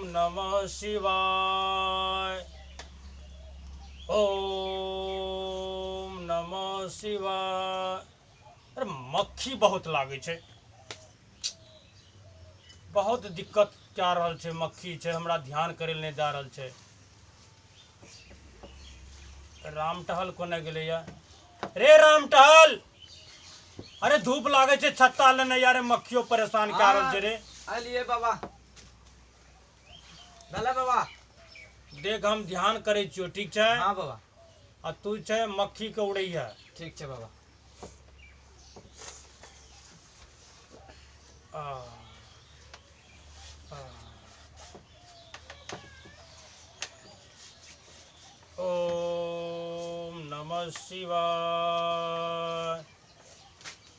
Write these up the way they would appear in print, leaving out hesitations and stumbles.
नमः शिवाय, ओम नमः शिवाय। अरे मक्खी बहुत लागै छै, बहुत दिक्कत कए रहल छै। मक्खी छै, हमरा ध्यान करै लए नहि दए रहल छै। राम टहल कोने गेलैया रे? राम टहल, अरे धूप लागै छै, छत्ता लेने यार, मक्खियो परेशान कए रहल छै रे। अलिए बाबा, भले बाबा। देख हम ध्यान करै छियो, ठीक छै? हाँ बाबा। आ तू छै मक्खी के उड़ैया। ठीक छै बाबा। आ, आ। ओम नमः शिवाय।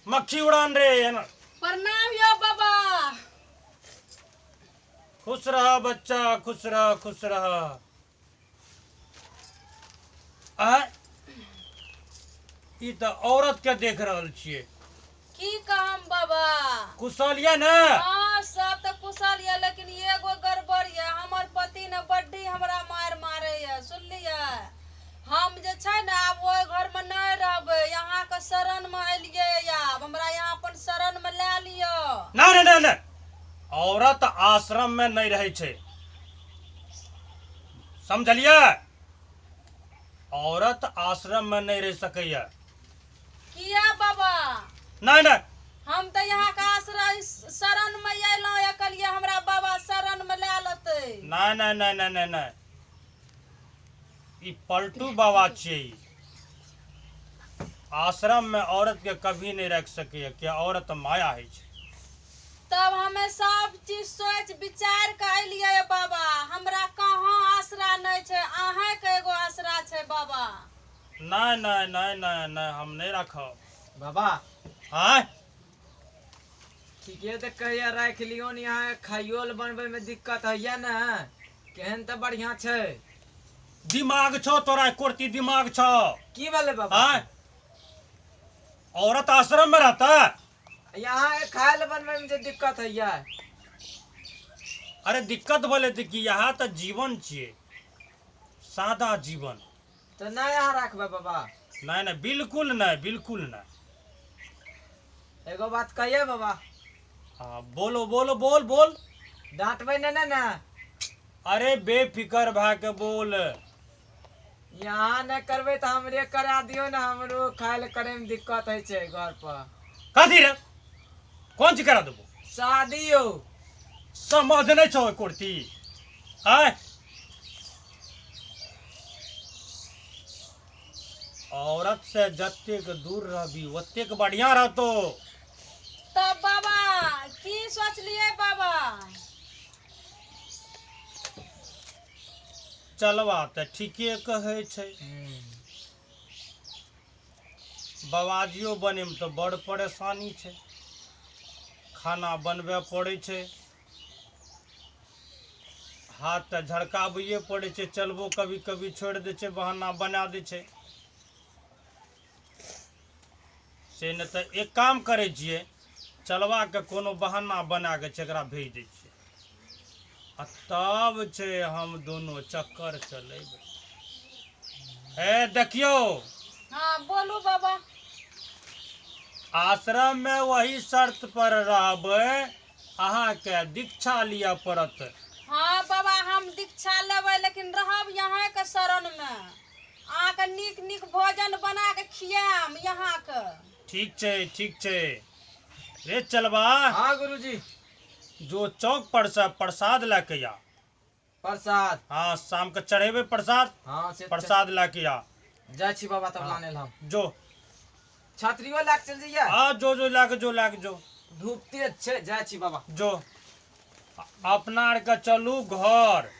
मक्खी उड़ान रे है ना। प्रणाम यो बाबा। खुश रह बच्चा, खुश रह, खुश रह। आ ई तऽ औरत के देख रहल छियै। की कहम बाबा? कुशल ये ने? हाँ सब तऽ कुशल ये, लेकिन एगो गड़बड़ ये, हमर पति ने बड्डी हमरा मार मारे ये, सुनलियै? हम जे छै ने आब ओहि घर में नहीं रहबै, यहाँ के शरण में एलियै, आब हमरा यहाँ अपन शरण में लए लिअ। ना ना ना ना, औरत आश्रम में नहीं रहै छै, समझलियै? औरत आश्रम में नहीं रह सकैया। किया बाबा? नहीं नहीं, हम तऽ यहाँ के आश्रय शरण में अयलहुँ, कहलियै हमरा बाबा शरण में लए लेतै। नहीं नहीं नहीं नहीं नहीं नहीं, ई पलटू बाबा छियै। आश्रम में औरत के कभी नहीं रख सकैया, कि औरत माया है छै। तब हमें सब चीज सोच विचार के अलियै बाबा, हमरा कहाँ आसरा नहीं छै, अहें के एगो आसरा छै बाबा। नहीं नहीं नहीं नहीं नहीं, हम नहीं राखब बाबा। हाँ ठीके तऽ कहिया राखि लियौ ने, यहाँ खाइयो लए बनबै में दिक्कत होइया ने, केहन तऽ बढ़िया छै। दिमाग छौ तोरा, कुर्ती दिमाग छौ। की भेलै बाबा? हाँ औरत आश्रम में रहता है, यहाँ खाय लए बनबै में जे दिक्कत होइया। अरे दिक्कत बोले देखी, यहाँ तऽ जीवन छियै, सादा जीवन। तऽ नहि यहाँ राखबै बाबा? नहीं नहीं, बिल्कुल नहीं, बिल्कुल नहीं। एगो बात कहिए बाबा? हाँ बोलो बोलो, बोल बोल। डांटबै ने ने ने? अरे बेफिकर भए के बोल। यहाँ नहि करबै तऽ हमरे करा दियौ ने, हमरो खाय लए करै में दिक्कत होइ छै घर पर। कथी रे, कोन चीज करा देबो? शादी यौ। समझ नहीं छौ कुर्ती? आय औरत से जतेक दूर रहबी ओतेक बढ़िया रहतो। तब बाबा की सोचलियै बाबा? चलवा तऽ ठीके कहै छै, बबाजियो बने में तऽ बड़ परेशानी छै, खाना बनबे पड़ै छै, हाथ तऽ झड़काबैए पड़ै छै, चलबो कभी कभी छोड़ि दै छै, बहाना बना दै छै। से नहि तऽ एक काम करै छियै, चलबाके कोनो बहाना बना कऽ छै एकरा भेज दै छियै, आ तब छै हम दोनो चक्कर चलेबै। ए देखियौ। हाँ बोलू बाबा। आश्रम में वही शर्त पर रहबै, अहाँके दीक्षा लिअ पड़त। हाँ बाबा हम दीक्षा लेबै, लेकिन रहब यहाँ के शरण में, अहाँके नीक नीक भोजन बना के खियाम यहाँ के। ठीक छै, ठीक छै रे चलबा। हाँ गुरुजी। जो चौक पर से प्रसाद लए के आ। प्रसाद? हाँ शाम के चढ़ेबै प्रसाद। हाँ से प्रसाद लए के आ। जाइ छी बाबा तब लाने हम। जो छतरियो लए के चल जइयै? हाँ जो जो लए के जो, लए के जो। धूप तेज छै, जाइ छी बाबा। जो अपना आर के चलू घर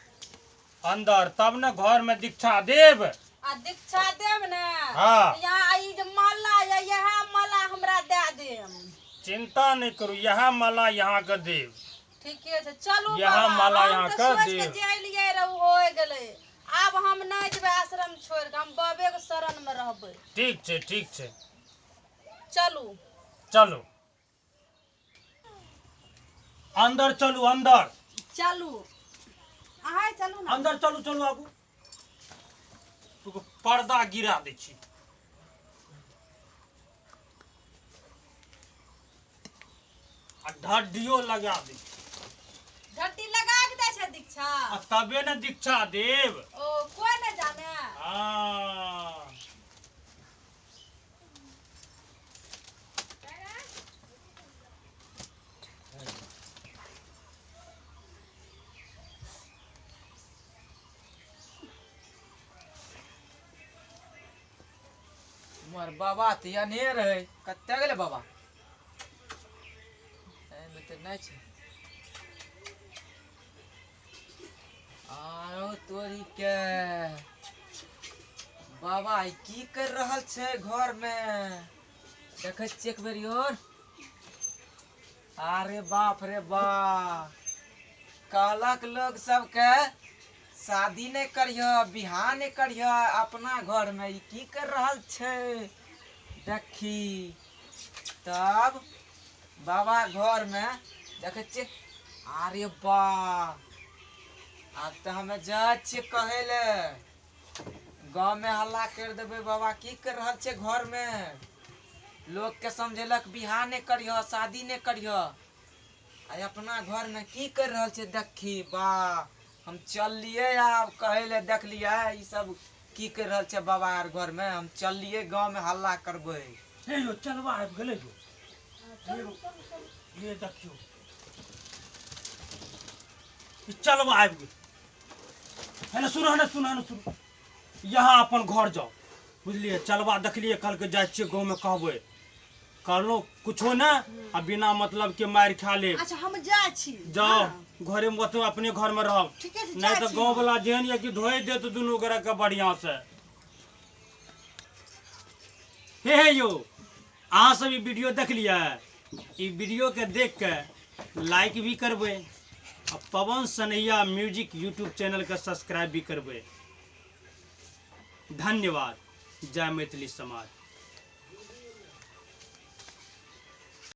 अंदर, तब ने घर में दीक्षा देब। आ दीक्षा देब ने? हाँ। यहाँ ई जे माला ये, यह माला हमरा दए देब। चिंता नहीं करू, यह माला यहाँ के देब। ठीके छै, चलू यह माला यहाँ के देब। जे अलियै रह हो गेलै, आब हम नहीं जेबै आश्रम छोड़ के, हम बाबे के शरण में रहबै। ठीक छै, ठीक छै, चलू चलू अंदर, चलू अंदर चलू। अहाँ चलू ना अंदर चलू चलू आगू पर्दा गिरा दै छी। आ ढड्डियो लगा दै छी। ढड्डी लगा के दै छै दीक्षा? आ तबे ने दीक्षा देब। ओ कोई ने जाने। हाँ मोर बाबा तऽ एने रहै, कतऽ गेलै बाबा? एहिमे तऽ नहि छै। आरो तोरी के बाबा ई की कर रहल छै घर में? देखै छियै एक बेर और। अरे बाप रे बाप, कहलक लोग सबके शादी नहीं करिह, बिहाह नहीं करिह अपना घर में, ई की कर रहल छै देखी। तब बाबा घर में देखै छियै। अरे बा, आब तऽ हमे जाइ छियै कहै ले, गाँव में हल्ला कर देबै बाबा की कर रहल छै घर में। लोग के समझेलक बिहाह नहीं करिह, शादी नहीं करिह, आ अपना घर में की कर रहल छै देखी। बा हम चललिए आब कहै ले, देखलिए ई सब की कर रहल छै बाबा आर घर में, हम चललिए गाँव में हल्ला करबै। हे यो चलवा आबि गेलै यो। ये देखियौ ई चलवा आबि गेल। है ने सुन, है ने सुन, है ने सुन, यहाँ अपन घर जाओ बुझलिए। चलवा देखलिए कहलकै जाइ छियै गाँव में कहबै, कहलहुँ कुछो ने आ बिना मतलब के मारि खा लेब। अच्छा हम जाइ छी। जाओ घरे में, अपने घर में रहब, नहीं तो गाँव वाला जेहन ये कि धोए देत दुनू गोरा के बढ़िया से। हे हे यो अहाँ सब ई वीडियो देख लियै, ई वीडियो के देख के लाइक भी करबै आ Pawan Sanaiya music YouTube channel के सब्सक्राइब भी करबै। धन्यवाद। जय मैथिली समाज।